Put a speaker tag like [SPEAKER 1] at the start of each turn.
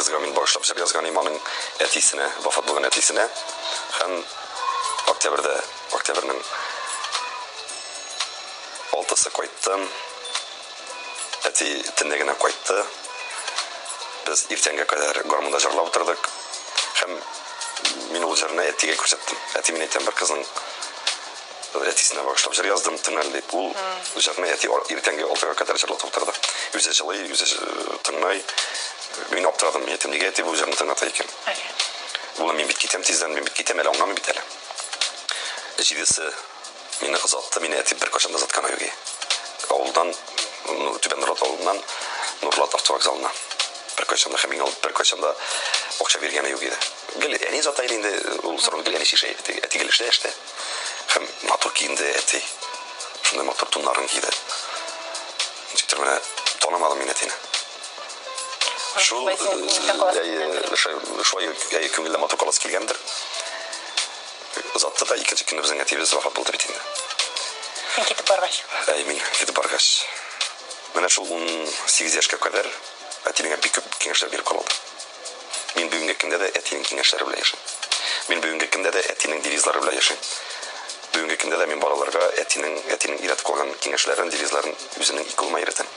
[SPEAKER 1] кызга мин багышлап җыр язган идем, аның әтисенә, вафат булган әтисенә. Һәм октябрьдә, октябрьнең алтысы кайттым. Әти төнлә генә кайтты. Без иртәнгә кадәр гармунда җырлап утырдык. Һәм мин ул җырны әтигә күрсәттем. Әти, мин әйтәм, бер кызның әтисенә багышлап җыр яздым, тыңла дип. Ул җырны әти иртәнге алтыга кадәр җырлатып утырды. Үзе җылый, үзе тыңлый. Мин аптырадым, мин әйтәм, нигә әти бу җырны тыңлата икән? Улым, мин бит китәм тиздән, мин бит китәм, әле аңламый бит әле. Җидесе мине озатты, мине әти беркайчан да озатканы юк. Авылдан, Түбән Нурлат авылыннан Нурлат автовокзалына. Беркайчан да һәм миңа ул беркайчан да акча биргәне юк иде. Гел әни озата иде инде, ул сорауны гел әни чишә иде. Әти гел эштә эштә. Һәм матур киенде әти. Шундый матур туннарын киде. Ничектер менә танымадым мин әтине. Шул шулай күңелдә матур каласы килгәндер. Озатты да икенче көнне безнең әтиебез вафат булды бит инде.
[SPEAKER 2] Син китеп баргач.
[SPEAKER 1] Әй, мин китеп баргач. Менә шул 18 яшькә кадәр әти миңа бик күп киңәшләр биреп калды. Мин бүгенге көндә дә әтинең киңәшләре белән яшим. Мин бүгенге көндә дә әтинең девизлары белән яшим. Бүгенге көндә дә мин балаларга әтинең әтинең өйрәтеп калган киңәшләрен, девизларын үземнең ике улыма өйрәтәм.